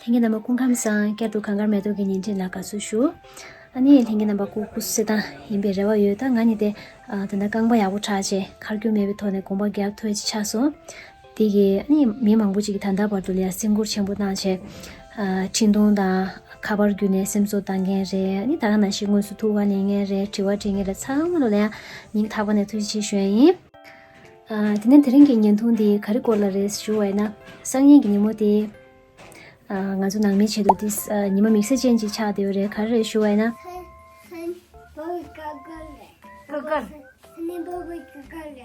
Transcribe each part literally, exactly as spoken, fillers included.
ལྷན་རྒྱས་རྣམ་པ་སྐུ་ཁམས་བཟང་། བསྐྱར་དུ་གངས་དཀར་མེ་ཏོག་གི་བརྙན་འཕྲིན་ལ་དགའ་བསུ་ཞུ། ཨ་ནི་ལྷན་རྒྱས་རྣམ་པ་སྐུ་སྐུ་གཟུགས་གསལ་ཐང་ཡིན་པའི་རེ་བ་ཡོད། ད་ང་གཉིས་དེ་ཨ་ད་ལྟ་རྐང་པ་ཡག་པོ་དྲག་བྱས་ཁ་རྒྱུན་མེད་པའི་ཐོག་ནས་གོམ་པ་རྒྱག་ཐུབ་ཡ་ཅིག་ཆགས་སོང་། དེ་གི་ཨ་ནི་མི་མང་པོ་ཅིག་གིས་ད་ལྟ་བར་དུ་ལ་ཡ་སེམས་ཁུར་ཆེན་པོ་བཏང་བྱས་ཨ་འཕྲིན་གཏོང་དང་ཁ་པར་བརྒྱུད་ནས་སེམས་གསོ་བཏང་མཁན་རེད། ཨ་ནི་ད་ག་ནང་བཞིན་དངོས་སུ་ཐུག་ག་ལེན་མཁན་རེད། དྲི་བ་དྲི་མཁན་རེད། ཚང་མ་ལ་ཡ་སྙིང་ཐག་པ་ནས་ཐུགས་རྗེ་ཆེ་ཞུ་ཡ་ཡིན། ཨ་དེ་ནས་དེ་རིང་གི་བརྙན་ཐུང་འདི་ག་རེ་སྐོར་ལ་རེད་ཞུ་བ་ཡིན་ན། སང་ཉིན་གྱི་ཉིན་མོ་དེ་ཨ་ང་ཚོ་ནང་མིའི་ཆེད་དུ་དེ་ཨ་ཉི་མ་དམིགས་བསལ་ཅན་ཅིག་ཆགས་བསྡད་ཡོད་རེད། ག་རེ་རེད་ཞུ་བ་ཡིན་ན། ཧན་ཧན་བོ་ཀ་ཀ་རེད། ཀ་ཀ་རེད། ཧན་བོ་བོ་ཀ་ཀ་རེད།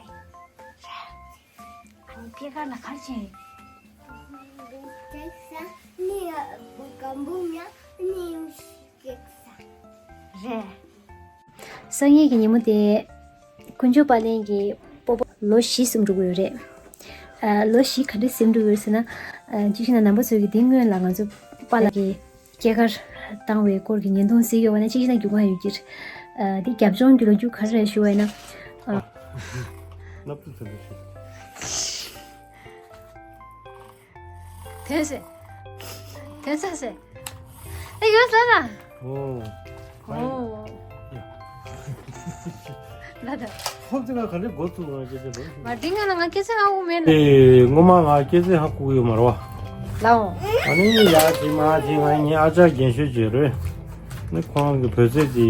ཨ་ནི་སྐྱེས་སྐར་ལ་ག་རེ་བྱས་ཡོད། ཀེག་ཟ། ནི་སྒམ་པོ་ཉོ། ནི་ཀེག་ཟ། རེད། སང་ཉིན་གྱི་ཉིན་མོ་དེ་དཀོན་མཆོག་དཔལ་ལྡན་གྱི་སྤོ་བོ་ལོ་བཞི་ཟིན་འགྲོ་གི་ཡོད་རེད། ཨ་ལོ་བཞི་ག་འདྲ་ཟིན་འགྲོ་གི་ཡོད་ཟེར་ན། ཨ་ཅིག་བྱས་ན་རྣམ་པ་ཚོ་གིས་འདི་སྔོན་ལ་ང་ཚོ་པཱ་ལགས་ཀྱི་སྐྱེས་སྐར་བཏང་བའི་སྐོར་གྱི་བརྙན་ཐུང་གཟིགས་ཡོད་པ་ན་ཅིག་བྱས་ན་རྒྱུས་མངའ་ཡོད་ཀྱི་རེད། ཨ་འདི་རྒྱབ་ལྗོངས་ཀྱི་ལོ་རྒྱུས་ག་རེ་རེད་ཞུ་བ་ཡིན་ན། ཨ་སྣབས་ཚུལ་ཐོན་པའི་ཕྱིར། དེ་ཟེར། དེ་ཟེར་ཟེར། ཨེ་ཡོད་ཟེར་ན། ཨོ། ཨོ། ལ་ད། ཁོང་ཚོ་ང་ག་འདྲའི་འགོ་ཚུགས་ང་སྐད་ཆ་ལོ། མ་འདི་ང་ལ་ང་སྐད་ཆ་ཧ་གོ་མེད་ན། ཨེ་ངོ་མ་ང་སྐད་ཆ་ཧ་གོ་གི་ཡོད་མ་རེད་བ། ལའོ། ཨ་ནི་ཡ་ཅི་མ་ཅི་ང་ངའི་ཨ་ཅག་རྒན་ཤོས་ཅིག་རེད། ནི་ཁོང་གི་བོད་ཟས་དེ་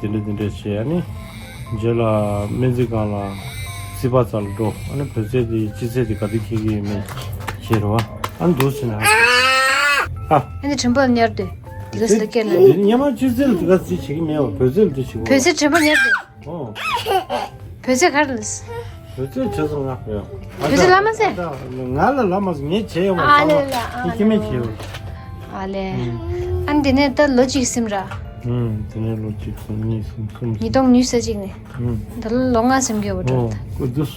དེ་འདྲ་དེ་འདྲ་བྱས། ཨ་ནི་རྗེས་ལ་སྨན་རྩིས་ཁང་ལ་རྩིས་པ་རྩར་འགྲོ། ཨ་ནི་བོད་ཟས་དེ་སྤྱི་ཚེས་དེ་ག་དུས་འཁེལ་གྱི་ཡོད་མེད་བཤད་རོགས། ཨ་ནི་འདུག་ཟེར་ན། ཨ་ཨ་ནི་དྲན་པ་ཉར་དུས་དེ་ག་ཟེར་སྐད་ལ། དེ་སྔོན་མ་སྤྱི་ཚེས་ལ་དེ་ག་ཟེར་བྱེད་ཀྱི་མེད་པ། བོད་ཟས་ལ་དེ་བྱེད་དགོས། བོད་ཟས་དྲན་པ་ཉར་དུས། ཨོ། བོད་ཟས་ག་རེ་ལས། བོད་ཟས་བྱས་སོང་ང་། བོད་ཟས་ལ་མ་ཟས། ང་ལ་ལ་མ་ཟས། ངས་བྱས་ཡོད་མ། ཨ་ཚང་མ་ལེ་ལ། ཨ་ངས་ཁྱེད་མེད་བྱས་ཡོད། ཨ་ལེ། ཨ་ནི་དེ་ནས་ད་ལོ་གཅིག་ཟིན་ར། ཨུམ། དེ་ནས་ལོ་གཅིག་ཟིན། གཉིས་ཟིན། གསུམ་ཟིན། ཉིས་སྟོང་ཉི་ཤུ་རྩ་གཅིག་ནས། ཨུམ། ད་ལོ་ལོ་ལྔ་ཟིན་གྱི་ཡོད་པ་འགྲོ། ཨོ་ད། ཁོ་འདུག་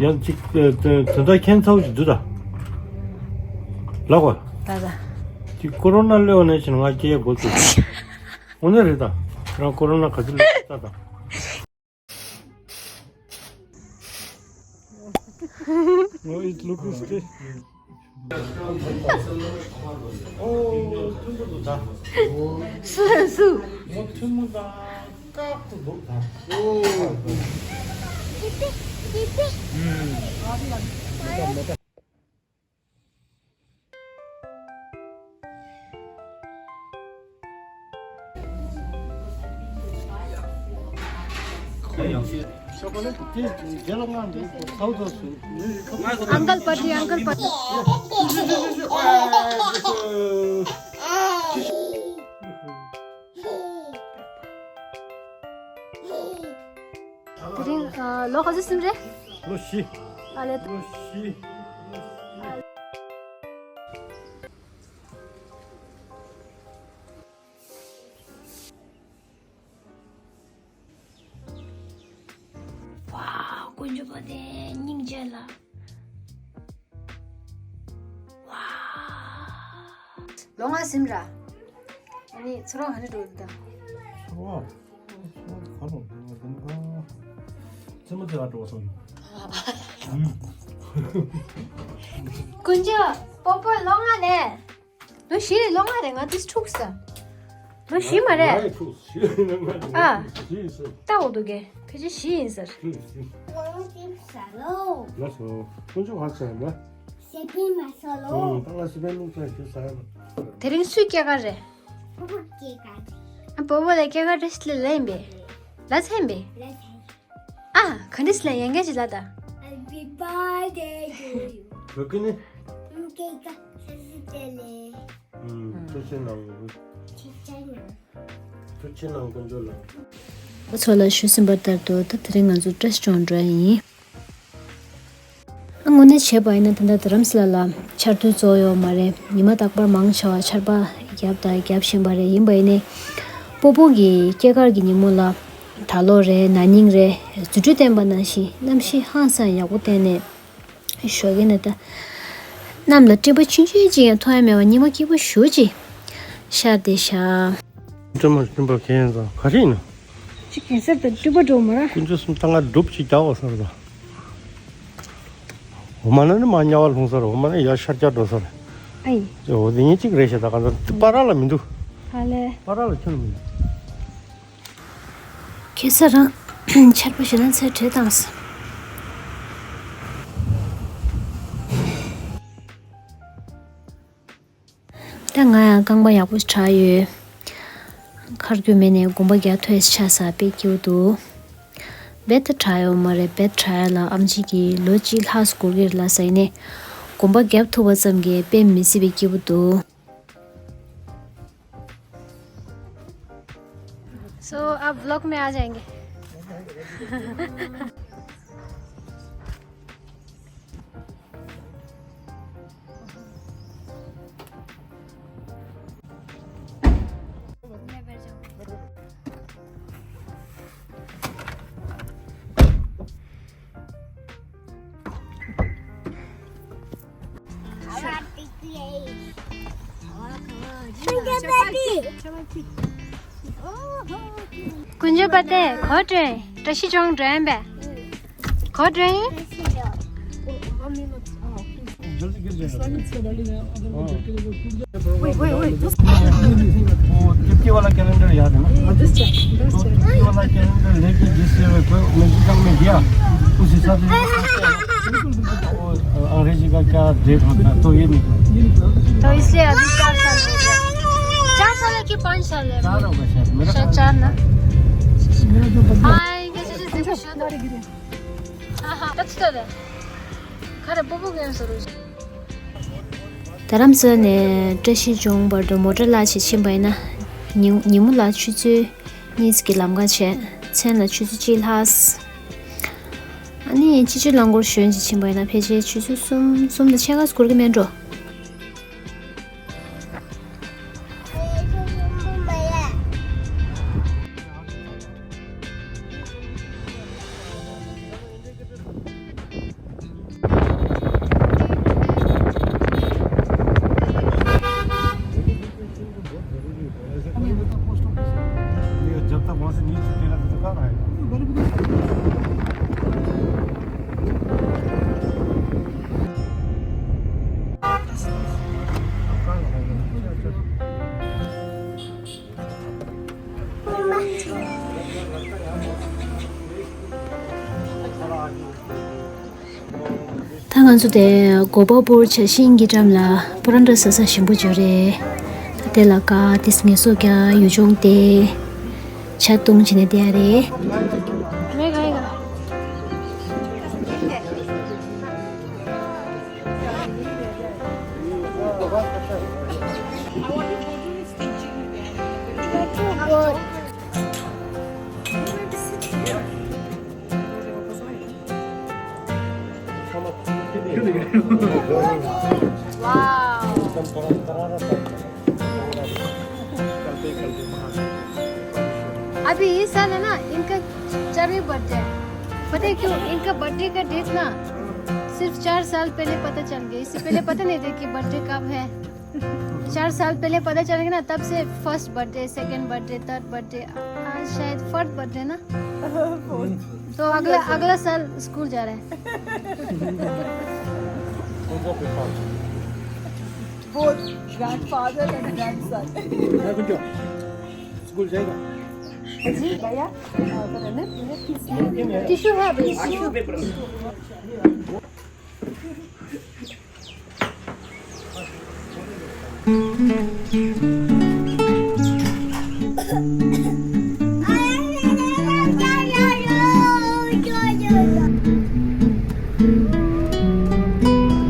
ཡང་གཅིག་དོན་དག་ཁྱད་མཚར་པོ་ཞིག་འདུག་ད། ལགས་པ། ད་ད། ཅིག་ཀོ་རོ་ན་སླེབས་པ་ནས་བྱས་ང་སྐྱེ་ཡ་འགོ་བཙུགས། དངོས་གནས་རེད་ད། ཁྱེད་རང་ཀོ་རོ་ན་ག་ཚོད་སླེབས་ད་ད། No, it looks good. སུ་སུ། अंकल पति, अंकल पति। དེ་རིང་ཨ་ལོ་ག་ཚོད་ཟིན་རེད། ལོ་བཞི། ཨ་ལེ། ལོ་བཞི། ཝའོ། དཀོན་མཆོག་དཔལ་ལྡན་སྙིང་རྗེ་ལ། ཝའོ། ལོ་ལྔ་ཟིན་ར། ཨ་ནི་ཚོར་བ་ག་འདྲ་འདུག་ད། ཚོར་བ། ཚོར་བ་ག་རེ་འདུག་ད། རྩེད་མོ་རྩེ་ག་འགྲོ་བ་སོང་། དཀོན་མཆོག་སྤོ་བོ་ལོ་ལྔ་ནས། ལོ་བཞི་རེད། ལོ་ལྔ་རེད། ང་དུས་འཁྲུག་ས། ལོ་བཞི་མ་རེད། ང་ཡི་འཁྲུག་བཞི་རེད། ང་ཨ། བཞི་ཡིན་ཟེར། ལྟ་འོ་འདུག་གས། ཕལ་ཆེར་བཞི་ཡིན་ཟེར། བཞི་ཡིན་ཟེར། ལགས་སོ། དཀོན་མཆོག་ཧ་ཅང་ལ། ཞེ་པན་མ་ཟ་ལོ། ཨང་། ད་ང་ཞེ་པན་བླུགས་ཚར། ཞུ་ས་ཡ། དེ་རིང་སུའི་སྐྱེས་སྐར་རེད། སྤོ་བོ་སྐྱེས་སྐར་རེད། ཨ། སྤོ་བོ་ལ་སྐྱེས་སྐར་བཀྲ་ཤིས་བདེ་ལེགས་ལབ་ཡིན་པས། ལབ་ཚར་ཡིན་པས། ལབ་ཚར་ཡིན། ཨ། ག་འདྲ་ཟེར་ལབ། ཡང་བསྐྱར་ཅིག་ལབ་ད། Happy birthday to you. བོད་སྐད་ནི། སྐྱེས་སྐར་བཀྲ་ཤིས་བདེ་ལེགས། ཨུམ། ཐུགས་རྗེ་གནང་། ཐུགས་རྗེ་གནང་། ཐུགས་རྗེ་གནང་དཀོན་མཆོག་ལ། ཨ་ཚོ་ལ་ཞུས་ཟིན་པ་ལྟར་དུ་ད་དེ་རིང་ང་ཚོ་བཀྲ་ཤིས་ལྗོངས་འགྲོ་ཡ་ཡིན། ཨ། དངོས་གནས་བྱས་པ་ཡིན་ན་ད་ལྟ་རྡ་རམ་ས་ལ་ལ་འཆར་ཐོན་རྫོགས་ཡོད་མ་རེད། ཉི་མ་རྟག་པར་མང་ཆེ་བ་ཆར་པ་བརྒྱབ་དང་རྒྱབ་བཞིན་པ་རེད། ཡིན་པ་ཡིན་ནའི་སྤོ་བོ་གི་སྐྱེས་སྐར་གྱི་ཉིན་མོ་ལ་ད་ལོ་རེད། ན་ནིང་རེད། རྫུ་འཕྲུལ་བསྟན་པ་ནང་བཞིན་གནམ་གཤིས་ཧང་སང་ཡག་པོ་བསྟན་ནས། ཞོགས་ཀས་ནས་ད། གནམ་ལ་སྤྲིན་པ་ཆུང་ཆུང་ཅིག་ཡང་མཐོང་ཡ་མེད་པར་ཉི་མ་སྐྱིད་པོ་ཞེ་པོ་ཅིག་ཤར་བསྡད་ཤག་སྤྲིན་པ་སྤྲིན་པ་གན་ཡིན་ཙང་ག་རེ་ཡིན་ན། ཅིག་གེ་སར་དང་སྤྲིན་པ་འགྲོ་མ་ར། དཀོན་མཆོག་གསུམ་ད་ང་སྒྲུབ་ཅིག་རྒྱག་པ་ས་རེད་ད། འོ་མ་ན་ནི་མར་དམྱལ་བ་ལྷུང་ས་རེད། འོ་མ་ན་ཡར་ཤར་རྒྱག་འགྲོ་ས་རེད། ཨའི། འོ་དེ་ངས་གཅིག་རེད་ཤག་ད་ག་ཚོད་པ་ར་ལ་མི་འདུག་ཧ་ལས། པ་ར་ལ་ཁྱོན་མི་འདུག་ཁྱེད་ས་རང་ཆར་པ་ཞེ་དྲག་ཚད་བྲེལ་བཏང་སོང་། ད་ང་ཡང་རྐང་པ་ཡག་པོ་དྲག་ཡོད། ཁར་རྒྱུ་མེད་ནས་གོམ་པ་རྒྱག་ཐུབ་ཡས་ཆགས་ས་དཔེ་སྐྱིད་པོ་འདུག་རྦད་དེ་དྲག་ཡོད་མ་རེད། རྦད་དྲག་ཡ་ལ་ཨམ་ཆི་གིས་ལོ་གཅིག་ལྷག་འགོར་གྱི་རེད་ལབ་ས་ཡིན་ནའི་གོམ་པ་རྒྱབ་ཐུབ་པ་ཙམ་གྱིས་དཔེ་མི་སྲིད་པའི་སྐྱིད་པོ་འདུག So, अब व्लॉग में आ जाएंगे। कुंजू पते खोटे रशी चोंग ड्राइम बे। खोटे। जल्दी गिर जाएगा। Wait, wait, wait. वो तिप्पी वाला कैलेंडर याद है ना? हाँ, just check, just तो check. तिप्पी वाला कैलेंडर लेके जिस मेजिकल में गया, उस हिसाब से वो, अ, अंग्रेजी का क्या डेट होता है, तो ये निकला। तो इसलिए अभी चार साल हो गया। चार साल है कि पाँच साल है? चार होगा शायद, मेरा शायद ख्याल चार ना। मेरा जो बदला हाय, कैसे कैसे देखो, शायद। ཨ་ཧ། ད་ཚོད་ད། ཁ་ར་པོ་པོ་གན་སོ་རུ། རྡ་རམ་ས་ལ་ནས་བཀྲ་ཤིས་ལྗོངས་བར་དུ་མོ་ཊ་གླ་བྱེད་ཕྱིན་པ་ཡིན་ན། ཉིན་ཉིན་མོ་ལ་ཆུ་ཚོད་གཉིས་ཀྱི་ལམ་ཁ་བྱས། མཚན་ལ་ཆུ་ཚོད་གཅིག་ལྷག་ཨ་ནི་སྤྱི་སྤྱོད་རླངས་འཁོར་ཞོན་ཅིག་ཕྱིན་པ་ཡིན་ན་ཕལ་ཆེར་ཆུ་ཚོད་གསུམ་གསུམ་དང་ཕྱེད་ཀ་འགོར་གི་མེད་འགྲོ། जब तक वहाँ से नहीं छूटेगा तो कहाँ आएगा? ད་ང་ཚོ་དེ་གོ་པ་པུར་བྱ་ཤིང་གི་འགྲམ་ལ་པོ་རོ་ཊ་ཟ་ས་ཞིམ་པོ་ཅིག་ཡོད་རེད། ད་དེ་ལ་ཀ་ཏིས་ངལ་གསོ་རྒྱག་ཡུལ་ལྗོངས་དེ་ཇ་བཏུང་བྱས་ནས་བསྡད་ཡ་རེད། अभी इस साल है ना, इनका चारवीं बर्थडे है। पता है क्यों? इनका बर्थडे का डेट ना सिर्फ चार साल पहले पता चल गया। इससे पहले पता नहीं था कि बर्थडे कब है। चार साल पहले पता चल गया ना, तब से first birthday, second birthday, third birthday, आज शायद फोर्थ बर्थडे ना। तो अगला, अगला साल स्कूल जा रहा है। वो ग्रैंडफादर एंड ग्रैंडसन। स्कूल जाएगा। जी भैया, टिश्यू है भैया, टिश्यू।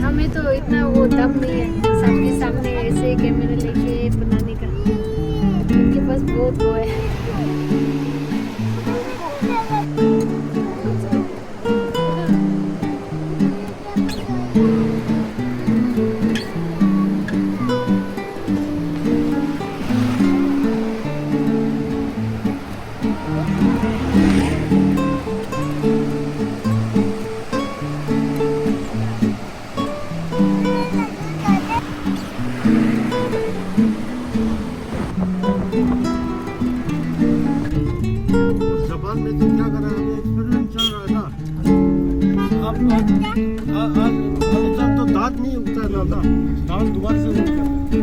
हमें तो इतना वो दम नहीं है सबके सामने ऐसे कैमरा लेके बनाने का, इनके पास बहुत वो है। हम दोबारा से वो करते हैं। ད་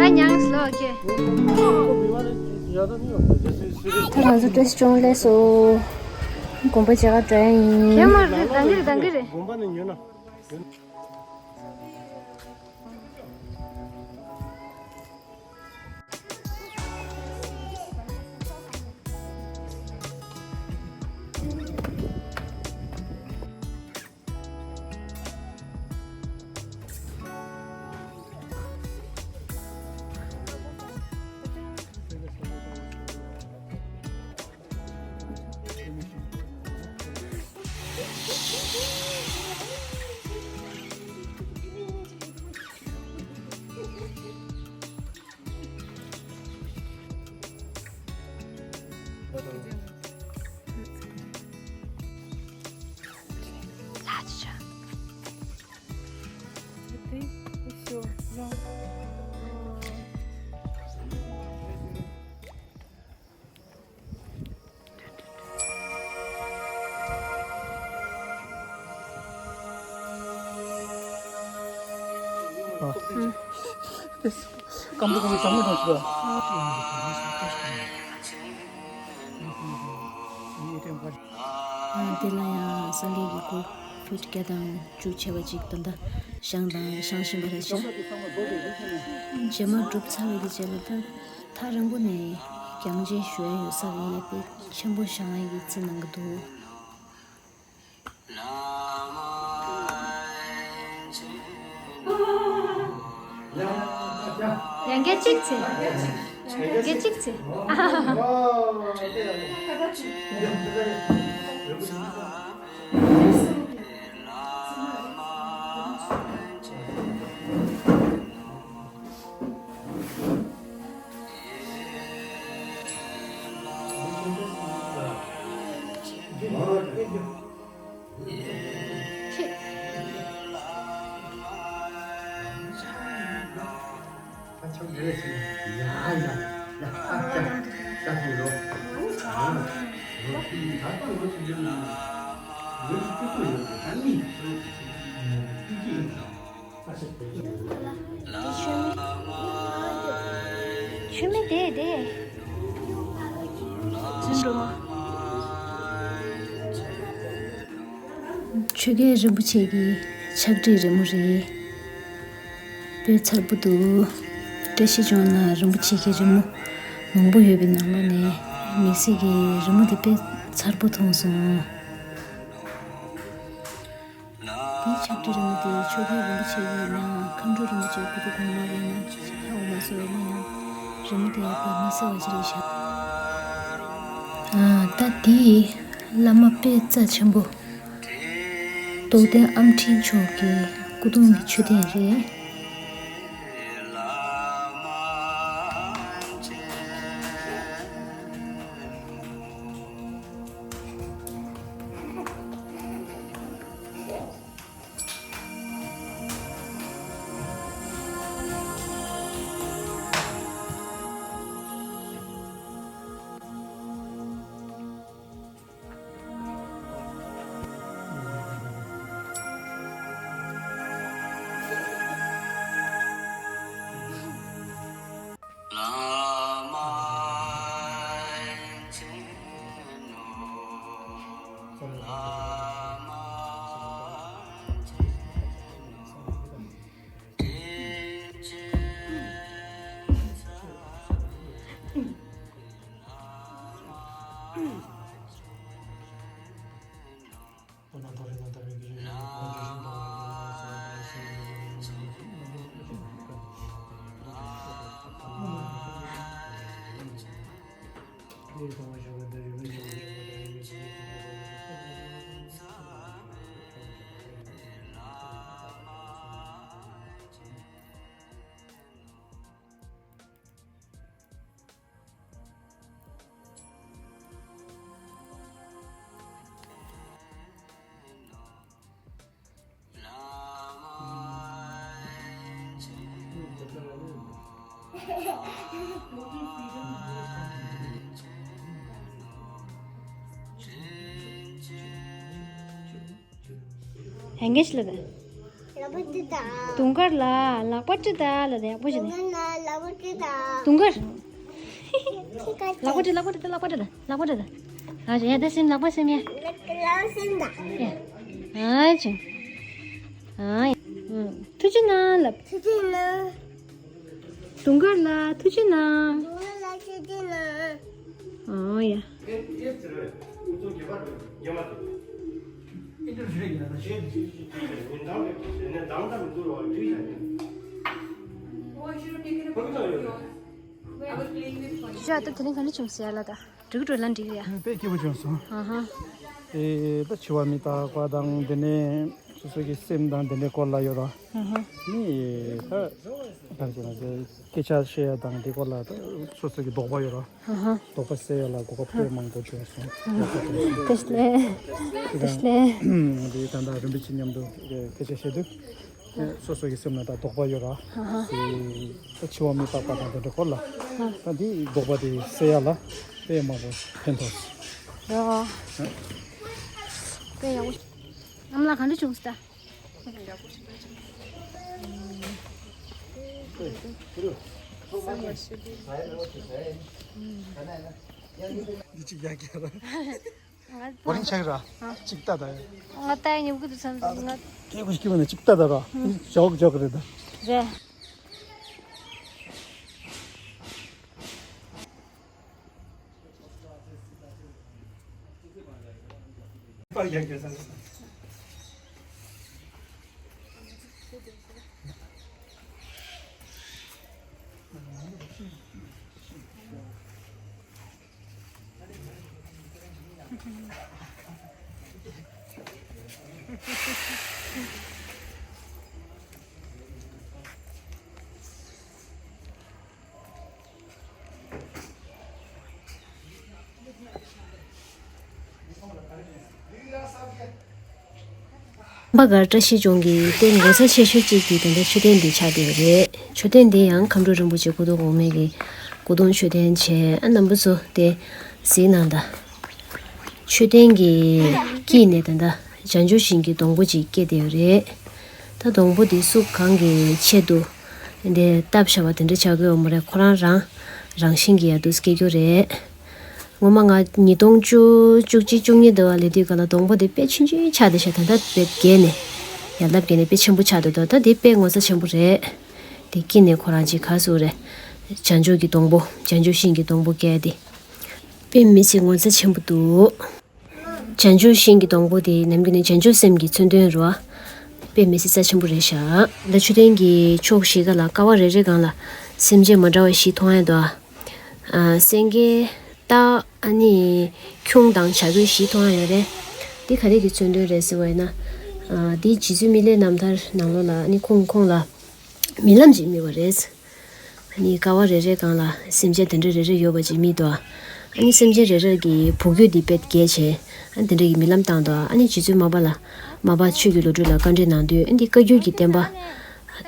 ང་ཚོ་བཀྲ་ཤིས་ལྗོངས་ལ་སླེབས་སོང་། དགོན་པ་མཇལ་ག་འགྲོ་ཡ་ཡིན། ཡ་མ་རེད། ད་འདི་རེད། ད་འདི་རེད། དགོན་པ་ནས་ཉོས་ན། སྐམ་པོ་གང་གི་ཞྭ་མོ་གང་ཞིག་ལ། དེ་ལ་ཡང་སངས་རྒྱས་ཀྱི་སྐུ་ཕུཊ་བརྒྱ་དང་བཅུ་བྱས་པ་ཅིག་ད་ལྟ་བཞེངས་དང་བཞེངས་བཞིན་པ་རེད་ཤག་རྗེས་མ་གྲུབ་ཚར་བའི་གི་རྗེས་ལ་ད་ཐག་རིང་པོ་ནས་རྒྱང་མཇལ་ཞུ་ཡ་ཡོད་ས་རེད། དཔེ་ཆེན་པོ་བཞེངས་ཡ་གི་རྩིས་གནང་གི་འདུག་ཡང་བསྐྱར་གཅིག་བྱེད། ཡང་བསྐྱར་གཅིག་བྱེད། མཆོད་མེ་དེ་དེ། ཆོས་རྒྱལ་རིན་པོ་ཆེ་གི་ཕྱག་བྲིས་རི་མོ་རེད། དཔེ་མཚར་པོ་འདུག་བཀྲ་ཤིས་ལྗོངས་ན་རིན་པོ་ཆེ་གི་རི་མོ་མང་པོ་ཡོད་པའི་ནང་ལོགས་ནས་མི་སེར་གྱི་རི་མོ་འདི་དཔེ་མཚར་པོ་མཐོང་སོང་། དེའི་ཕྱག་བྲིས་རི་མོ་དེ་ཆོས་རྒྱལ་རིན་པོ་ཆེ་ཡིན་ན་མཁའ་འགྲོ་རིན་པོ་ཆེ་སྐུ་ཚེ་གོང་མ་ཡིན་ན་ཧ་གོ་མ་སོང་བས་ན་ཡང་རི་མོ་དེ་ཡག་པོ་མི་གསལ་བ་ཞིག་རེད་ཤག་ཨ་ད་དེ་བླ་མ་དཔེ་རྩ་ཆེན་པོ་རྟོགས་ལྡན་ཨམ་འཕྲིན་མཆོག་གི་སྐུ་གདུང་གི་མཆོད་རྟེན་རེད། ཡང་བསྐྱར་ཞིག་ལབ་དང་། ལག་པ་དཀྲི་དང་། དུང་དཀར་ལ་ལག་པ་དཀྲི་དང་ལབ་དང་། ཡག་པོ་ཞིག་ལབ། དུང་དཀར་ལ་ལག་པ་དཀྲི་དང་། དུང་དཀར། ལག་པ་དཀྲི། ལག་པ་དཀྲི་དང་། ལག་པ་དཀྲི་དང་། ལག་པ་དཀྲི་དང་། ཨ་ཅེ། ཡ་ད་སེམས། ལག་པ་སེམས་ཡ། ལག་པ་སེམས་དང་། ཡ། ཨ་ཅེ། ཨ་ཡ། ཨུམ། ཐུགས་རྗེ་གནང་ལབ། ཐུགས་རྗེ་གནང་། དུང་དཀར་ལ་ཐུགས་རྗེ་གནང་། དུང་དཀར་ལ་ཐུགས་རྗེ་གནང་། ཨོ་ཡ། ཤ་ཏོ་དེ་རིང་ག་འདྲ་བྱུང་ཟེར་ཡ་ལ་ད། འགྲིག་འགྲོ་ལ་འགྲིག་ཡ། དཔེ་སྐྱིད་པོ་བྱུང་སོང་། དཔེ་སྐྱིད་པོ་བྱུང་སོང་། ཨ་ཧ། ཨེ་ད་འཆི་བ་མི་རྟག་པ་དང་དེ་ནས་སོ་སོ་གི་སེམས་དང་དེ་འདྲའི་སྐོར་ལ་ཡོད་ར། ཨ་ཧ། ནི་ད་ག་རེ་བྱས་ན་ཟེར། སྐད་ཆ་བཤད་ཡ་དང་དེ་སྐོར་ལ་ད་སོ་སོ་གི་དོགས་པ་ཡོད་ར། ཨ་ཧ། དོགས་པ་སེལ་ཡ་ལ་གོ་སྐབས་དཔེ་མང་པོ་བྱུང་སོང་། བདེ་ལེགས། བདེ་ལེགས། དེ་ད་ལྟ་རིན་པོ་ཆེ་མཉམ་དུ་སྐད་ཆ་བཤད་དུས། སོ་སོ་གི་སེམས་ལ་ད་དོགས་པ་ཡོད་ར། ཨ་ཧ། དེ་ད་འཆི་བ་མི་རྟག་པ་དང་དེ་འདྲ་སྐོར་ལ། ཨ། ད་དེ་དོགས་པ་དེ་སེལ་ཡ་ལ་དཔེ་མང་པོ་ཕན་ཐོགས། རེད་བ། དཔེ་ཡག་པོ། ཨ་མ་ལགས་ག་འདྲ་བྱུང་སོང་ད། འདི་གཅིག་ཡག་གི་ར། ང་བོ་རིང་ཆགས་ར། ཨ། གཅིག་ལྟ་ད། ང་ལྟ་ཡ་ཉོབ་གི་འདུག་བསམ་སོང་ང་། སྐད་པོ་སྐྱིད་པོ་ནས་གཅིག་ལྟ་ད་ར། ཨ། འཇོག་འཇོག་རེད་ད། རེད། པ་གར་བཀྲ་ཤིས་ལྗོངས་ཀྱི་རྟེན་ངོ་མཚར་ཆེ་ཤོས་གཅིག་གི་དེ་འདྲ་མཆོད་རྟེན་འདི་ཆགས་བསྡད་ཡོད་རེད། མཆོད་རྟེན་འདི་ཡང་ཁམས་སྤྲུལ་རིན་པོ་ཆེ་སྐུ་གདུང་འོག་མའི་གི་སྐུ་གདུང་མཆོད་རྟེན་བྱས། ཨ། རྣམ་པ་ཚོ་དེ་གཟིགས་གནང་དང་། མཆོད་རྟེན་གྱི་དཀྱིལ་ནས་ད་ལྟ་བྱང་ཆུབ་ཤིང་གི་སྡོང་པོ་ཅིག་སྐྱེས་བསྡད་ཡོད་རེད། ད་སྡོང་པོ་འདི་སུ་གང་གི་ཆེད་དུ་འདི་བཏབ་བཞག་པ་དེ་འདྲ་ཆགས་ཀྱི་ཡོད་མ་རེད། ཁོ་རང་རང་རང་བཞིན་གྱིས་ཡར་འདུག་སྐྱེ་རྒྱུ་རེད། ངོ་མ་ང་ཉིས་སྟོང་བཅུ་བཅུ་གཅིག་བཅུ་གཉིས་དེ་བ་ལས་དུས་ག་ལ་སྡོང་པོ་དེ་དཔེ་ཆུང་ཆུང་ཆགས་བསྡད་ཤག་ད་ལྟ་དཔེ་རྒྱས་ནས་ཡར་ལབ་རྒྱས་ནས་དཔེ་ཆེན་པོ་ཆགས་འདུག་ད་ལྟ་དེ་དཔེ་ངོ་མཚར་ཆེན་པོ་རེད། དེ་དཀྱིལ་ནས་ཁོ་རང་ཅིག་ག་སུ་རེད། བྱང་ཆུབ་ཀྱི་སྡོང་པོ། བྱང་ཆུབ་ཤིང་གི་སྡོང་པོ་སྐྱེས་དེ། དཔེ་མི་སྲིད་ངོ་མཚར་ཆེན་པོ་འདུག་བྱང་ཆུབ་ཤིང་གི་སྡོང་པོ་དེ་ནམ་རྒྱུན་ནས་བྱང་ཆུབ་སེམས་ཀྱི་མཚོན་དོན་རེད་བ། དཔེ་མི་སྲིད་རྩ་ཆེན་པོ་རེད་ཤག་ད་མཆོད་རྟེན་གྱི་ཕྱོགས་བཞི་ཀ་ལ་ཀ་བ་རེ་རེ་སྒང་ལ་སེམས་ཅན་མ་འདྲ་བ་བཞི་མཐོང་ཡ་འདུག་ཨ། སེང་གེ། སྟག་ཨ་ནི་ཁྱུང་དང་བྱ་རྒོད་བཞི་མཐོང་ཡ་ཡོད་རེད། འདི་ག་རེ་གི་མཚོན་དོན་རེད་ཟེར་བ་ཡིན་ན། ཨ། འདི་རྗེ་བཙུན་མི་ལའི་རྣམ་ཐར་ནང་ལོགས་ལ་ཨ་ནི་ཁོང་ཁོང་ལ་རྨི་ལམ་ཅིག་རྨིས་པ་རེད། ཨ་ནི་ཀ་བ་རེ་རེ་སྒང་ལ་སེམས་ཅན་དེ་འདྲ་རེ་རེ་ཡོད་པ་ཅིག་རྨིས་འདུག་ཨ་ནི་སེམས་ཅན་རེ་རེ་གི་བུ་རྒྱུད་འདི་དཔེ་རྒྱས་བྱས། ཨ་ནི་དེ་འདྲ་གི་རྨི་ལམ་བཏང་འདུག་ཨ་ནི་རྗེ་བཙུན་མར་པ་ལ། མར་པ་ཆོས་ཀྱི་བློ་གྲོས་ལ་བཀའ་འདྲི་གནང་དུས། ཨ་འདི་བཀའ་བརྒྱུད་ཀྱི་བསྟན་པ་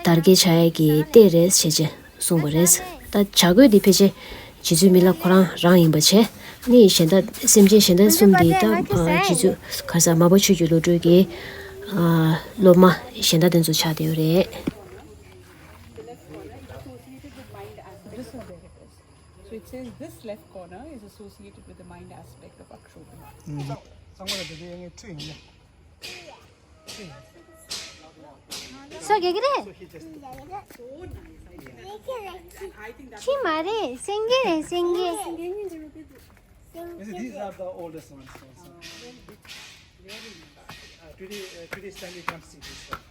དར་རྒྱས་བྱ་ཡས་ཀྱི་གཏེར་རེད་ཟེར་བྱས་གསུངས་པ་རེད། ད་བྱ་རྒོད་འདི་ཕལ་ཆེར་རྗེ་བཙུན་མི་ལ་ཁོ་རང་རང་ཡིན་པ་བྱས། ཨ་ནི་གཞན་དག་སེམས་ཅན་གཞན་དག་གསུམ་འདི་ད་རྗེ་བཙུན་ག་ས་མར་པ་ཆོས་ཀྱི་བློ་གྲོས་ཀྱི་སློབ་མ་གཞན་དག་དེ་ཚོ་ཆགས་བསྡད་ཡོད་རེད། So it says this left corner is associated with the mind aspect of Akshobhya. སོ་རྒྱག་གི་རེད། ཁྱི་མ་རེད། སེང་གེ་རེད། སེང་གེ། You see, these are the oldest ones also. Uh, today, uh, today's time we can't see this one.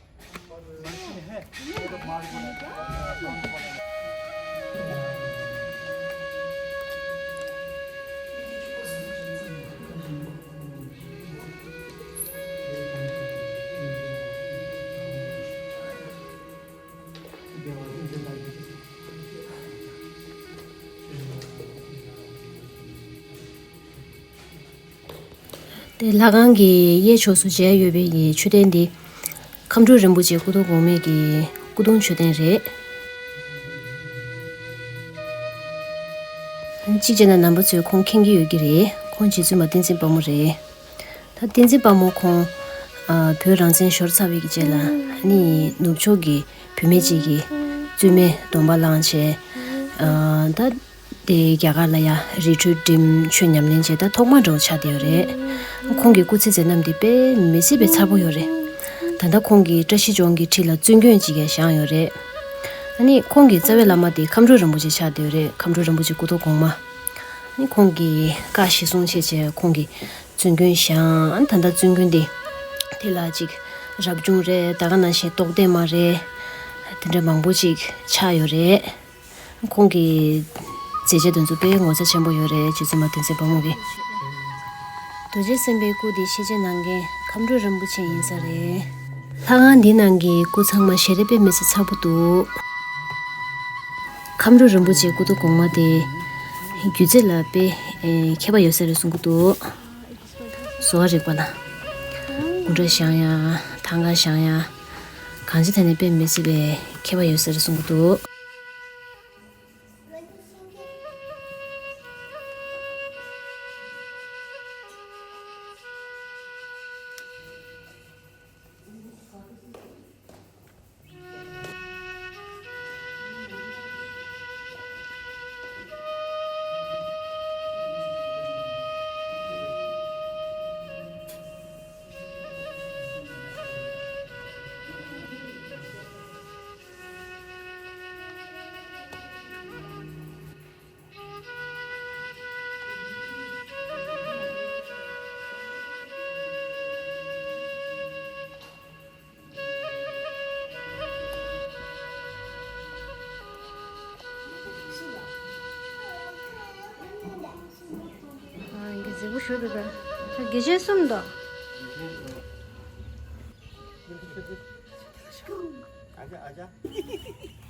དེ་ལྷ་ཁང་གི་གཡས་ཕྱོགས་སུ་མཇལ་ཡོད་པའི་མཆོད་རྟེན་འདི་ཁམས་སྤྲུལ་རིན་པོ་ཆེ་སྐུ་གདུང་འོག་མའི་གི་སྐུ་གདུང་མཆོད་རྟེན་རེད། གཅིག་བྱས་ན་རྣམ་པ་ཚོས་ཁོང་མཁྱེན་གྱི་ཡོད་ཀྱི་རེད། ཁོང་རྗེ་བཙུན་མ་བསྟན་འཛིན་དཔལ་མོ་རེད། ད་བསྟན་འཛིན་དཔལ་མོ་ཁོང་ཨ་བོད་རང་བཙན་ཤོར་ཚར་བའི་གི་རྗེས་ལ་ཨ་ནི་ནུབ་ཕྱོགས་ཀྱི་བུད་མེད་ཅིག་གིས་བཙུན་མའི་སྡོམ་པ་བླངས་བྱས། ཨ་ད་དེ་རྒྱ་གར་ལ་ཡ་རི་ཁྲོད་འགྲིམས། ཆོས་ཉམས་ལེན་བྱས། ད་ཐོག་མ་འདྲ་བོ་ཆགས་བསྡད་ཡོད་རེད། ཁོང་གི་སྐུ་ཚེ་མཛད་རྣམ་དེ་དཔེ་མི་སྲིད་པའི་མཚར་པོ་ཡོད་རེད། ད་ལྟ་ཁོང་གིས་བཀྲ་ཤིས་ལྗོངས་ཀྱི་འཁྲིས་ལ་བཙུན་དགོན་ཅིག་ཡང་བཞེངས་ཡོད་རེད། ཨ་ནི་ཁོང་གི་རྩ་བའི་བླ་མ་དེ་ཁམས་སྤྲུལ་རིན་པོ་ཆེ་ཆགས་བསྡད་ཡོད་རེད། ཁམས་སྤྲུལ་རིན་པོ་ཆེ་སྐུ་ཐོག་གོང་མ། ཨ་ནི་ཁོང་གིས་བཀའ་གཞི་བཟུང་བྱས་བྱས་ཁོང་གིས་བཙུན་དགོན་བཞེངས། ཨ་ནི་ད་ལྟ་བཙུན་དགོན་དེ་དེ་ལ་ཅིག་རབ་བྱུང་རེད། ད་ག་ནང་བཞིན་རྟོགས་ལྡན་མ་རེད། དེ་འདྲ་མང་པོ་ཅིག་ཆགས་ཡོད་རེད། ཁོང་གི་མཛད་རྗེས་དེ་ཚོ་དཔེ་ངོ་མཚར་ཆེན་པོ་ཡོད་རེད། རྗེ་བཙུན་མ་བསྟན་འཛིན་དཔལ་མོ་གི། རྡོ་རྗེ་སེམས་དཔའི་སྐུ་དེ་ཤེས་བྱ་ནང་མཁན་ཁམས་སྤྲུལ་རིན་པོ་ཆེ་ཡིན་ས་རེད། ལྷ་ཁང་འདི་ནང་གི་སྐུ་ཚང་མ་ཞལ་རས་དཔེ་མི་སྲིད་མཚར་པོ་འདུག་ཁམས་སྤྲུལ་རིན་པོ་ཆེའི་སྐུ་ཐོག་གོང་མ་དེ་སྒྱུ་རྩལ་ལ་དཔེ་མཁས་པ་ཡོད་ས་རེད་གསུང་གི་འདུག་བཟོ་བ་རིག་པ་ལ་སྐུ་འདྲ་བཞེངས་ཡ། ཐང་ག་བཞེངས་ཡ། གང་ཅི་ཐད་ནས་དཔེ་མི་སྲིད་པའི་མཁས་པ་ཡོད་ས་རེད་གསུང་གི་འདུག་ཨ། འདི་མཛེས་པོ་ཞེ་དྲག་འདུག་ད་དགེ་ཆེན་གསུམ་འདུག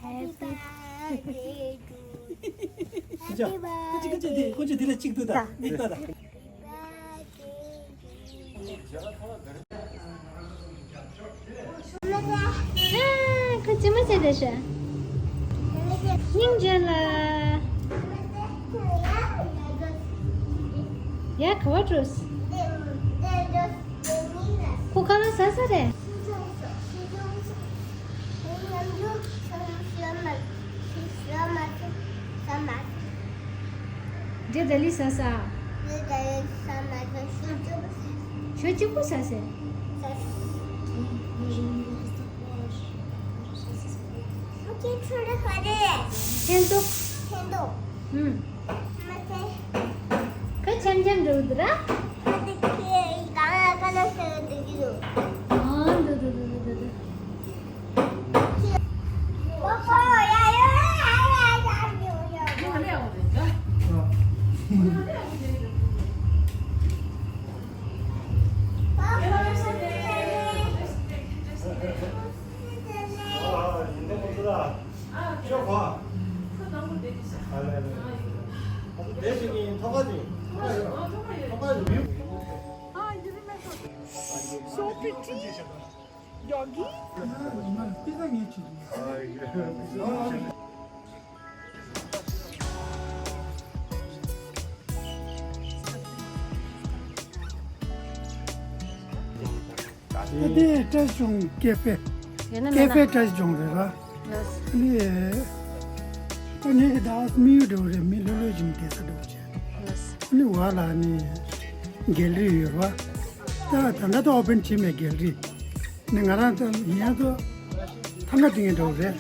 Happy birthday to you. ཀུ་ཅི་ཀུ་ཅི་འདི་ཀུ་ཅི་འདི་ལ་གཅིག་ཏུ་ད་འདི་ལྟ་ད། ཁོ་ཅི་མ་བྱེད་དེ་ཤ། སྙིང་རྗེ་ལ། ཡ་ག་བ་འགྲོ། ཁོ་ཁ་ལག་ཟ་ས་རེད། འདི་ད་ལི་ཟ་ས། ཁྱོད་གཅིག་པུ་ཟ་ས། ཁྱེད་ཚོ། ཁྱེད་ཚོ། ཨུམ། ཁ་འཆམ་འཆམ་འགྲོ་འདུག་ར། ཨ་འདུག་འདུག་འདུག་འདུག So pretty. Doggy. ད་དེ་བཀྲ་ཤིས་ལྗོངས་ཀེ་ཧྥེ། ཡོད་ན་མེད་ན། ཀེ་ཧྥེ་བཀྲ་ཤིས་ལྗོངས་རེད་ར། ལགས། ཨ་ནི། ད་ངེད་ཀྱི་ཟླ་བ་དམིགས་ཡུལ་འདྲ་བོ་རེད། མི་ལྷོད་ལྷོད་ཅིག་བསྡད་ས་འདྲ་བོ་བྱས། ལགས། ཨ་ནི་བར་ལ་ཨ་ནི་གྷེལ་རི་ཡོད་ར། ད་ད་ལྟ་ད་ཨོ་པན་བྱས་མེད་གྷེལ་རི། ནི་ང་རང་ད་ཡིན་ཡང་ད་ཐང་ག་དེ་ངའི་འདྲ་བོ་རེད།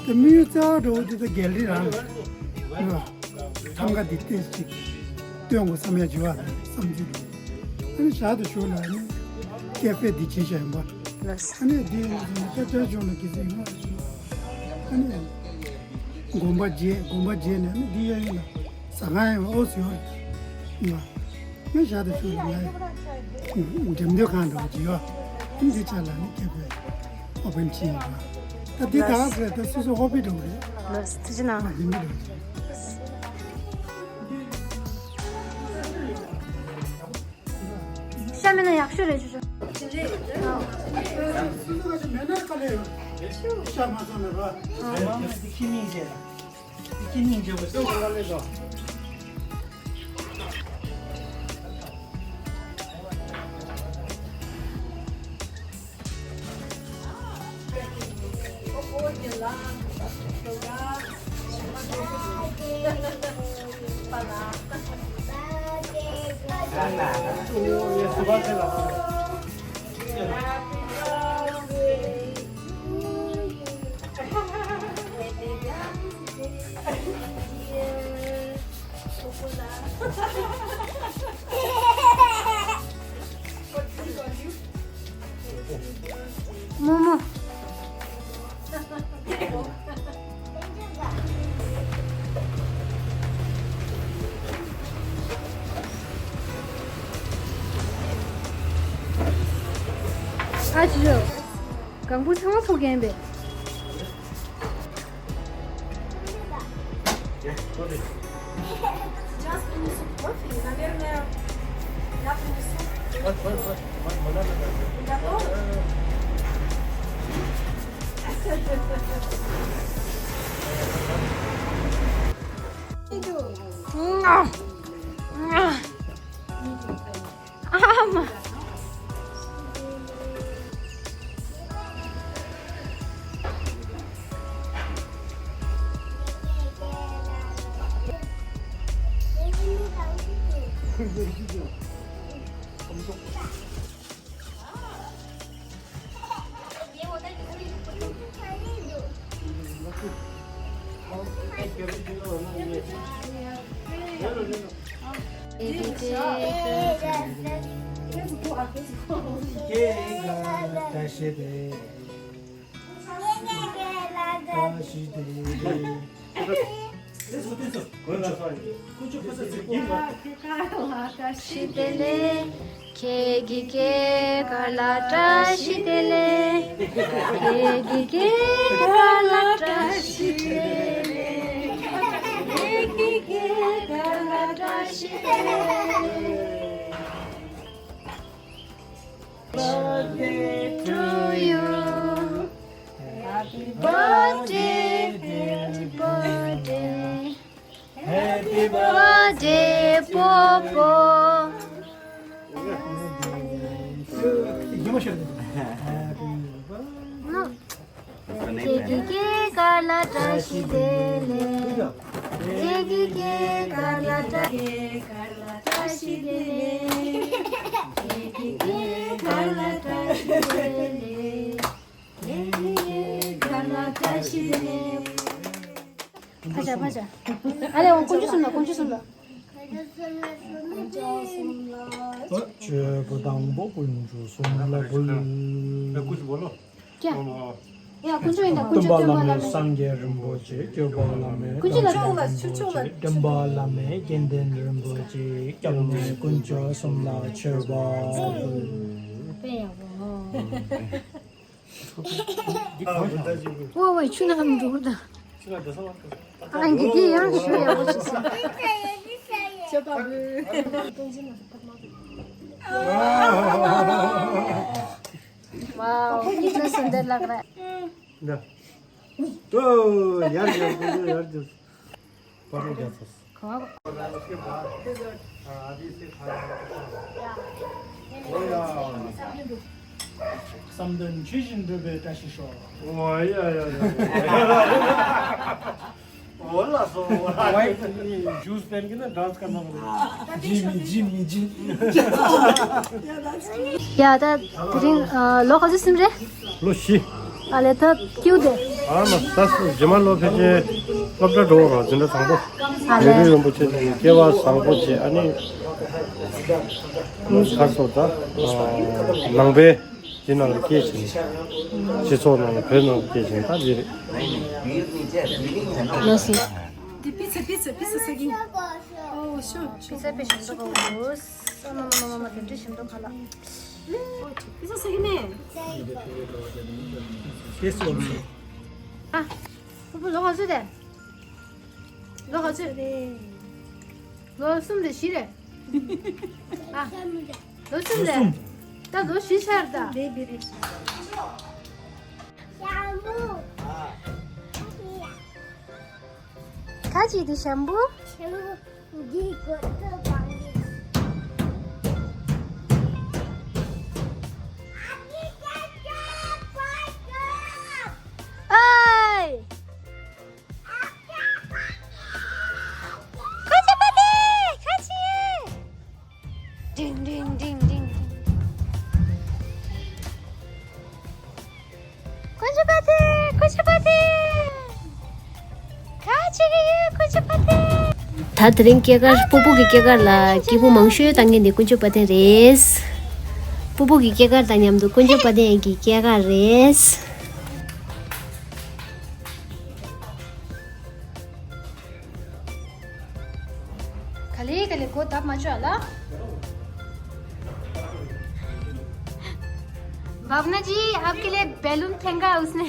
ད་དམིགས་ཡུལ་རྩ་བ་འདྲ་བོ་དེ་ད་གྷེལ་རི་རང་རེད་བ། ཐང་ག་འདི་ཏོག་ཙམ་ཅིག་སྟོན་དགོས་བསམ་ཡ་བྱུང་བ་རེད། བསམ་ཚུལ་རེད། ཨ་ནི་ཞག་དང་ཞོགས་ལ་ཨ་ནི་ཀེ་ཧྥེ་འདི་བྱས་བཞག་ཡིན་པ། ལགས། ཨ་ནི་འདི་ཡིན་ཙང་ད་བཀྲ་ཤིས་ལྗོངས་ལ་གི་ཟིན་ཡོང་བ་ཞིག་ཨ་ནི་དགོན་པ་མཇལ། དགོན་པ་མཇལ་ནས་ཨ་ནི་འདི་གཡས་གཡོན་ལ་ཟ་ཁང་ཡོད་པ། ཨོ་སི་ཡོད་རེད་ཡིན་པ། ངས་ཞག་དང་ཞོགས་ལ་ང་འགྲེམས་སྟོན་ཁང་འདྲ་བོ་ཅིག་ཡོད། ཨ་ནི་འདི་ཆ་ལ་ཨ་ནི་ཀེ་ཧྥེ་ཨོ་པན་བྱས་ཡིན་པ། ད་འདི་ད་ག་ཟེར་ད་སོ་སོ་ཧོ་བི་འདྲ་བོ་རེད། ལགས། ཐུགས་རྗེ་གནང་། ཨ་འདི་མི་འདྲ་བོ་རེད། ཤ་མེད་ན་ཡག་ཤོས་རེད་ཅོ་ཅོ། སོ་སོ་ག་ཅིག་མེད་ན་དཀའ་ལས་ཡོད། ཤ་མ་བཙོང་ན་ར། ཨ་མ་མ་འདི་ཁྱི་མིང་བྱས། འདི་ཁྱི་མིང་བྱས་པ་སོ་སོ་དཀའ་ལས་དང་། རྨོ་མོ། ཨ་ཅོ། གང་བུ་ཚང་མ་ཚོགས་རྒྱན་པས། Сейчас принесут кофе, и, наверное, я принесу. Готово? ཁྱེད་ཀྱི་སྐྱེས་སྐར་ལ་བཀྲ་ཤིས་བདེ་ལེགས། ཁྱེད་ཀྱི་སྐྱེས་སྐར་ལ་བཀྲ་ཤིས་བདེ་ལེགས། ཁྱེད་ཀྱི་སྐྱེས་སྐར་ལ་བཀྲ་ཤིས་བདེ་ལེགས། Birthday to you. Happy birthday, happy birthday. Happy birthday, Popo. ཁྱེད་ཀྱི་སྐྱེས་སྐར་ལ་བཀྲ་ཤིས་བདེ་ལེགས། ཁྱེད་ཀྱི་སྐྱེས་སྐར་ལ་བཀྲ་སྐྱེས་སྐར་ལ་བཀྲ་ཤིས་བདེ་ལེགས། ཁྱེད་ཀྱི་སྐྱེས་སྐར་ལ་བཀྲ་ཤིས་བདེ་ལེགས། ཁྱེད་ཀྱི་སྐྱེས་སྐར་ལ་བཀྲ་ཤིས་བདེ་ལེགས། ཕ་ཆ་ཕ་ཆ། ཨ་ལས་འོང་དཀོན་མཆོག་གསུམ་ལ། དཀོན་མཆོག་གསུམ་ལ། སྤྱོད་པ་དང་པོ་དཀོན་མཆོག་གསུམ་ལ་འབུལ། ཀྱ། ཡ་དཀོན་མཆོག་ཡིན་ད། དཀོན་མཆོག་སྟོན་པ་བླ་མེད། སངས་རྒྱས་རིན་པོ་ཆེ། སྐྱོབ་པ་བླ་མེད། དཀོན་མཆོག་ལ། སྐྱོབ་པ་བླ་མེད། དགེ་འདུན་རིན་པོ་ཆེ། སྐྱབས་གནས་དཀོན་མཆོག་གསུམ་ལ་མཆོད་པ་འབུལ། དཔེ་ཡག་པོ། ཝ་ཝ་ཆུ་ནང་མི་འགྲོ་ད། ཨ་འགི་གི་ཡང་ཞུ་ཡག་པོ་ཞིག་སོང་། ཝའོ། ཁྱེད་ཚོ་སུ་འདྲ་ལགས་རེད། འདི། ཏོ། ཡར་རྒྱབ། ཡར་རྒྱབ། པར་རྒྱབ་སོང་། གང་། བསམ་དོན་ཇི་བཞིན་འགྲུབ་པའི་བཀྲ་ཤིས་ཤོག། ཨོ་ཡ་ཡ་ཡ། ཨོ་ལ་སོ། ཝའི་ནི་ཇུས་བསྟན་གི་ན་ཌན་སི་ཀར་ན་མ་རེད། ཇི་མི་ཇི་མི་ཇི། ཡ་ད་དེ་རིང་ཨ་ལོ་ག་ཚོད་ཟིན་རེད། ལོ་བཞི། ཨ་ལས་ད་ཀྱུ་དེ། ཨ་མ་ད་རྗེས་མ་ལོ་ཕལ་ཆེར་སློབ་གྲྭ་འགྲོ་བ་འཛིན་གྲྭ་དང་པོ། ཨ་ལས། ཡུལ་རིན་པོ་ཆེ་དང་སྐལ་བ་བཟང་པོ་བྱས། ཨ་ནི་གར་སོང་ད་ནང་པའི་དེ་ནང་ལ་སྐྱེས་ཕྱིན། སྤྱི་ཚོགས་ནང་ལ་བོད་ནང་ལ་སྐྱེས་ཕྱིན་ད་འདི་རེད། ལོ་སི། འདི་པི་ཚ་པི་ཚ་པི་ཚ་ཟ་གི། ཨོ་ཤོ། པི་ཚ་པི་ཞིམ་འདུག་གོ། ཨོ་ས་མ་མ་མ་མ་དེ་འདྲ་ཞིམ་འདུག་ག་ལ། ཨོ་པི་ཚ་ཟ་གི་ནས། ཨ། ཕུ་བོ་ལོ་ག་ཚོད་དེ། ལོ་ག་ཚོད་རེད། ལོ་གསུམ་རེད། བཞི་རེད། ཨ། ལོ་གསུམ་རེད། ད་ལོ་བཞི་ཆགས་ད། ཁ་ཅིག་དེ་ཤམ་བུ། འདི་གོ་ཐུབ་པ་ཡིན། ཨའི། ཁོ་ཚོ་པ་དེ། ད་དེ་རིང་སྐྱེས་སྐར་སྤོ་བོ་གི་སྐྱེས་སྐར་ལ་སྐྱིད་པོ་མང་ཤོས་བཏང་མཁན་དེ་དཀོན་མཆོག་དཔལ་ལྡན་རེད། སྤོ་བོ་གི་སྐྱེས་སྐར་དང་མཉམ་དུ་དཀོན་མཆོག་དཔལ་ལྡན་གྱི་སྐྱེས་སྐར་རེད། ག་ལེ་ག་ལེ་གོ་བརྡ་མ་ཆོག་ལ། भावना जी, आपके लिए बैलून फेंका उसने।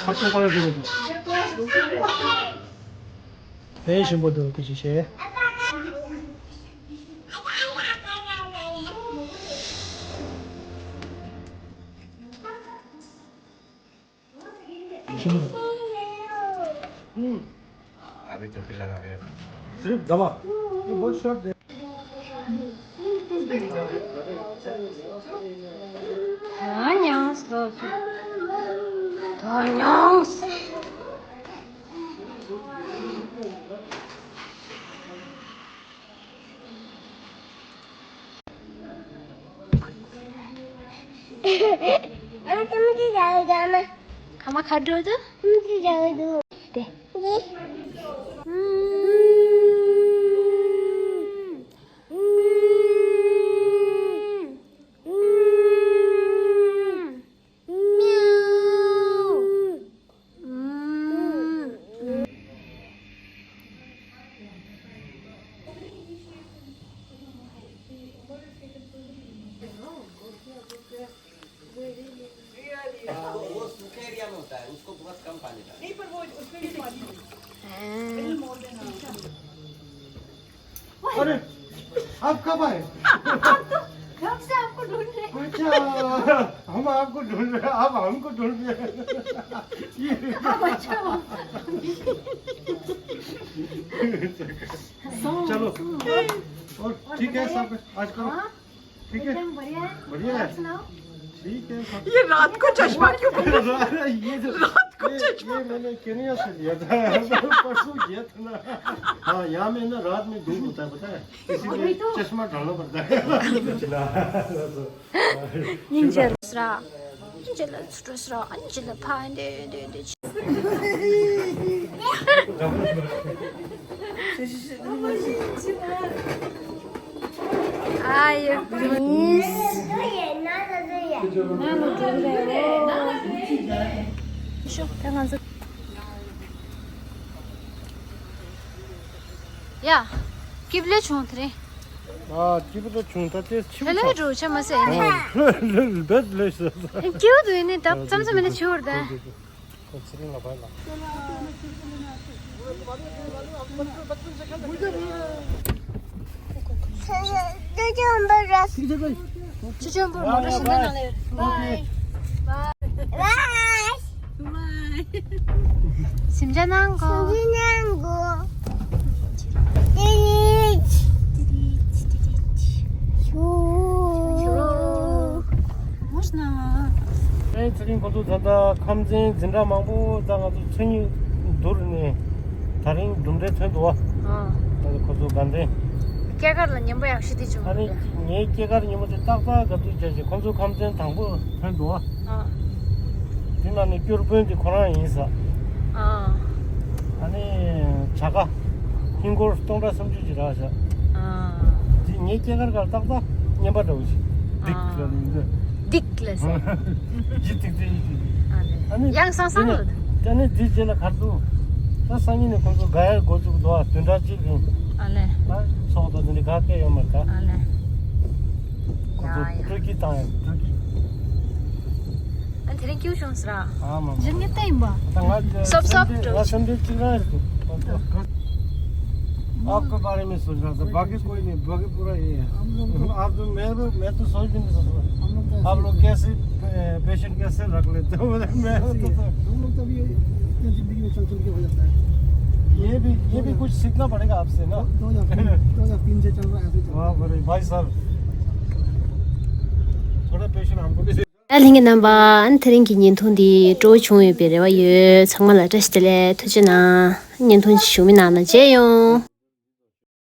ཕ་ཆོས་ཁོ་རང་ཟེར་བ་དང་། དེ་ཞིམ་པོ་འདུག་སྐད་ཆ་བཤད། ཞིམ་པོ་འདུག་ད་མྱངས་སོ། ད་མྱངས་སོ། ཁ་མ་ཁ་འགྲོ་དུ། དེ། वो, वो सूखे एरिया में होता है, उसको बहुत कम पानी डालते हैं। नहीं, पर वो उसमें भी पानी है। Little more than, हाँ। अरे, आप कब आए? हम तो कब से आपको ढूंढ रहे हैं। अच्छा, हम आपको ढूंढ रहे हैं, आप हमको ढूंढ रहे हैं। ये आप अच्छा हो। चलो, और ठीक है, सब आज करो। हाँ? ठीक है? एकदम बढ़िया है। बढ़िया है? आप सुनाओ। ठीक है, सब ये रात को चश्मा क्यों पहना? ये जो, रात को ये, चश्मा। ये मैंने केनिया से लिया था। परसों गया था ना। हाँ, यहाँ में ना रात में धूप होता है, पता है? इसीलिए वही तो। चश्मा डालना पड़ता है। ཉིན་རྒྱལ་སྲ། ཉིན་རྒྱལ་སྲ་སྲ། ཉིན་རྒྱལ་ཕ་འདེ་འདེ་འདེ། ཨ་ཡེ་མིས། ཤོག་ད་ང་ཚོ། ཡ། སྐྱིབ་ལེ་བྱུང་དེ་རེད། ཨ། སྐྱིབ་ལེ་བྱུང་ད་དེ་ཆིབས་ལེ་འགྲོ་ཆ་མ་ཟད་ནི། ལེ་ལེ་ལེ་ཟེར། སྐྱིབ་དུ་ནི་ད་ཙམ་ཙམ་མེད་ན་ཆིབས་ད། ཁོ་ཚེ་རིང་ལ་བར་ལ། ཆུ་ཆེན་པོར་མོ་ཊ་ཞིག་ནང་ལ་ཡོད། སེམས་ཅན་ནང་གོ། སེམས་ཅན་ནང་གོ། ཏི་རིད། ཏི་རིད། ཏི་རིད། ཤུ། ཤུ། མོ་ཤ་ན། ཨེ་ཚེ་རིང་ཁོང་ཚོ་ད་ལྟ་ཁམས་ཚན་འཛིན་གྲྭ་མང་པོ་ད་ང་ཚོ་མཚན་ཉིད་བསྡུར་ནས་ད་རིང་གྲུབ་འབྲས་ཐོན་འདུག་བ། ཨ། ད་ཁོ་ཚོ་དགའ་ལྡན། སྐྱེས་སྐར་ལ་ཉན་པ་ཡག་ཤོས་དེ་བྱུང་། ཨ་ནི་ངའི་སྐྱེས་སྐར་ཉིན་མོ་དེ་ཏག་ཏག་དགའ་སྡུག་བྱས་ཤིང་ཁོང་ཚོ་ཁམས་ཚན་དང་པོ་ཐོན་འདུག་བ། ཨ། དེ་ནང་ནས་སྐྱོར་དཔོན་དེ་ཁོ་རང་ཡིན་ས། ཨ། ཨ་ནི་བྱ་དགའ་ཧིན་སྒོར་སྟོང་ཕྲག་སུམ་ཅུ་ཅིག་རག་བཞག་ཨ། དེ་ངའི་སྐྱེས་སྐར་སྐབས་ཏག་ཏག་རྔན་པ་འདྲ་བོ་ཞིག་སྡིག་ལ་ནི་འདི། སྡིག་ལ་ཟེར། ཡི་སྡིག་དེ་ཡི་སྡིག་ཨ་ནི། ཨ་ནི་ཡང་སང་སང་ལ། ད་ནི་འདི་རྗེས་ལ་གར་འདུག་ད་སང་ཉིན་ནས་ཁོང་ཚོ་དགའ་ཡག་འགོ་བཙུགས་འདུག་ཨ། བདུན་ཕྲག་གཅིག་རིང་། ཨ་ལེ། ད་ཚོགས་འདུ་འདི་འདྲ་ག་གེ་ཡོད་མ་རེད་ད། ཨ་ལེ། ཁོང་ཚོ་ཡ་ཡ། སྤྲོ་སྐྱིད་བཏང་ཡག་སྤྲོ་སྐྱིད། ཨ་དེ་རིང་སྐྱིད་བྱུང་ཟེར་ཨ། ཨ་མ་མ། ཇིར་ངེ་ལྟ་ཡིན་པ། ད་ང་སོབ་སོབ་འགྲོ། ང་སེམས་ཁྲལ་གཅིག་རང་རེད་འདུག་ད་ད་ག आपके बारे में सोच रहा था, बाकी कोई नहीं, बाकी पूरा ये है। हम लोग तो आप तो, मैं तो, मैं तो सोच भी नहीं सकता। हम लोग तो आप लोग कैसे, ए, पेशेंट कैसे रख लेते हो? मैं तो, हम लोग तो अभी इतने जिंदगी में चल चल के हो जाता है। ये भी, ये भी कुछ सीखना पड़ेगा आपसे ना। दो हज़ार तीन, दो हज़ार तीन से चल रहा है, ऐसे ही चल रहा है। वाह, बड़े भाई साहब, थोड़ा पेशेंट हमको भी। ད་ལྷན་རྒྱས་རྣམ་པ། ཨ་ནི་དེ་རིང་གི་བརྙན་ཐུང་འདི་སྤྲོ་བོ་བྱུང་ཡོད་པའི་རེ་བ་ཡོད། ཚང་མ་ལ་བཀྲ་ཤིས་བདེ་ལེགས། ཐུགས་རྗེ་གནང་། བརྙན་ཐུང་ཞིག་ཞུ་མི་ནང་ལ་མཇལ་ཡོང་།